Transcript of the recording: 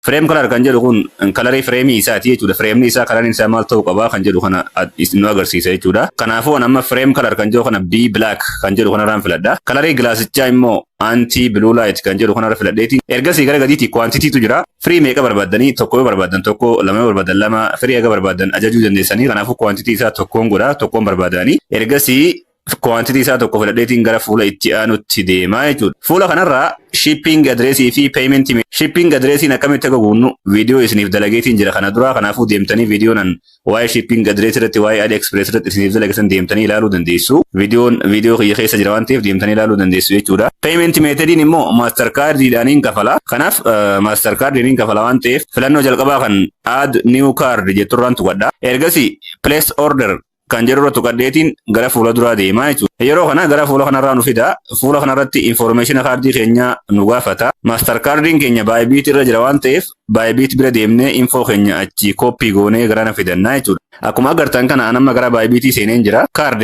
Frame color kan jedhu kun colorii frameii isaati jechuudha. Frameni isaa, coloriin isaa maal ta'uu qaba kan jedhu kana nu agarsiisa jechuudha. Kanaafuu an amma frame color kan jedhu kana B black kan jedhu kanarraan filadha. Colorii glassichaa immoo anti blue light kan jedhu kanarra filadheeti. Ergasii gara gadiitti quantitytu jira. Firii meeqa barbaaddanii? Tokko yoo barbaadan tokko, lama yoo barbaadan lama, firii haga barbaadan ajajuu dandeessanii. Kanaafuu quantity isaa tokkoon godha, tokkoon barbaadanii. Ergasii quantity isaa tokko filadheetiin gara fuula itti aanutti deemaa jechuudha. Fuula kanarraa shipping addressii fi payment. Shipping addressiin akkamitti akka guunnu viidiyoo isiniif dalageetiin jira kana dura. Kanaafuu deemtanii viidiyoo nan waa'ee shipping address irratti, waa'ee AliExpress irratti isiniif dalageessan deemtanii ilaaluu dandeessu. Viidiyoon viidiyoo kiyya keessa jira waan ta'eef deemtanii ilaaluu dandeessu jechuudha. Payment methodiin immoo Mastercardiidhaaniin kafala. Kanaaf Mastercardiin kafala waan ta'eef filannoo jalqabaa kan add new card jetturraan tuqadha. Ergasii place order kan jedhu irra tuqadheetiin gara fuula duraa deemaa jechuudha. Yeroo kana gara fuula kanarraa nu fida. Fuula kanarratti information kaardii keenya nu gaafata. Mastercardiin keenya Bybit irra jira waan ta'eef Bybit bira deemnee info keenya achi copy goonee gara na fidannaa jechuudha. Akkuma agartan kana an amma gara Bybitii seeneen jira. Card